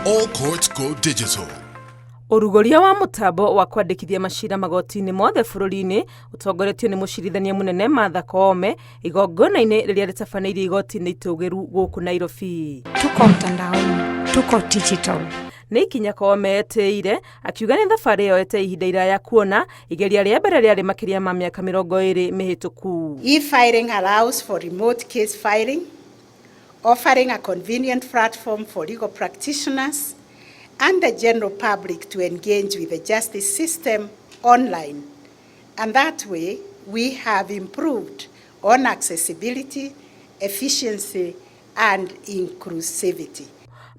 All courts go digital. Ũrugũria wa mũtambo wa kwandĩkithia macira magoti-inĩ mothe bũrũri-inĩ ũtongoretio nĩ mũcirithania mũnene Martha Koome igongona-inĩ rĩrĩa rĩtabanĩirio igoti-inĩ itũgĩru gũkũ Nairobi. Tuko mtandaoni, tuko digital. Nĩ ikinya Koome etĩire akiuga nĩ thabarĩ yoete ihinda iraya kuona igeria rĩa mbere rĩarĩ makĩria ma mĩaka 20 mĩhĩtũku. E-filing allows for remote case filing, offering a convenient platform for legal practitioners and the general public to engage with the justice system online. And that way, we have improved on accessibility, efficiency, and inclusivity.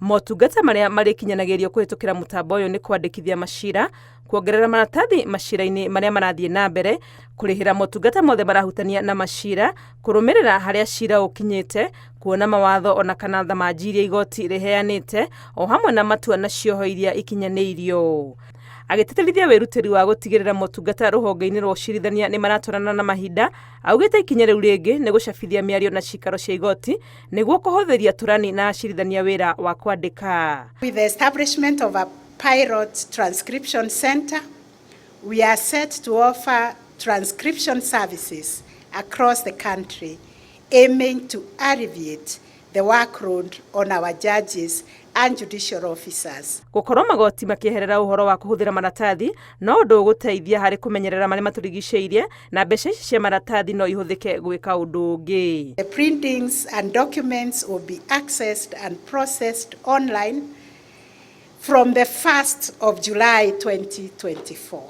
Motungata marĩa marĩkinyanagĩrio kũhĩtũkĩra mũtambo ũyũ nĩ kwandĩkithia macira, kuongerera maratathi macira-inĩ marĩa marathiĩ na mbere, kũrĩhĩra motungata mothe marahutania na macira, kũrũmĩrĩra harĩa cira ũkinyĩte, kuona mawatho ona kana thamanji iria igoti rĩheanĩte, o hamwe na matua na cioho iria ikinyanĩirio. Agĩtĩtĩrithia wĩrutĩri wa gũtigĩrĩra motungata rũhonge-inĩ rwa ũcirithania nĩ maratwarana na mahinda, augĩte ikinya rĩu rĩngĩ nĩ gũcabithia mĩario na cikaro cia igoti nĩguo kũhũthĩria tũrani na acirithania wĩra wa kwandĩka. With the establishment of a pilot transcription center, we are set to offer transcription services across the country, aiming to alleviate the workload on our judges and judicial officers. Gũkorwo magoti makĩeherera ũhoro wa kũhũthĩra maratathi no ũndũ ũgũteithia harĩ kũmenyerera marĩa matũrigicĩirie na mbeca ici cia maratathi no ihũthĩke gwĩka ũndũ ũngĩ. The printings and documents will be accessed and processed online from the 1st of July 2024.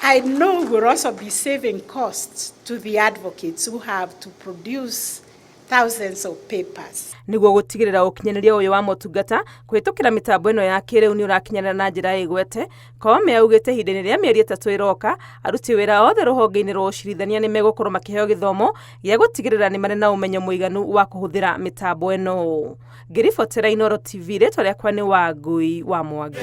I know we'll also be saving costs to the advocates who have to produce thousands of papers. Nĩguo gũtigĩrĩra ũkinyanĩria ũyũ wa motungata kũhĩtũkĩra mĩtambo ĩno ya kĩrĩu nĩ ũrakinyanĩra na njĩra ĩgwete, Koome augĩte ihinda-inĩ rĩa mĩeri 3 ĩroka aruti wĩra othe rũhonge-inĩ rwa ũcirithania nĩ megũkorwo makĩheo gĩthomo gĩa gũtigĩrĩra nĩ marĩ na ũmenyo mũiganu wa kũhũthĩra mĩtambo ĩno. Ngĩribotera Inooro TV, rĩtwa rĩakwa nĩ Wangui wa Mwangi.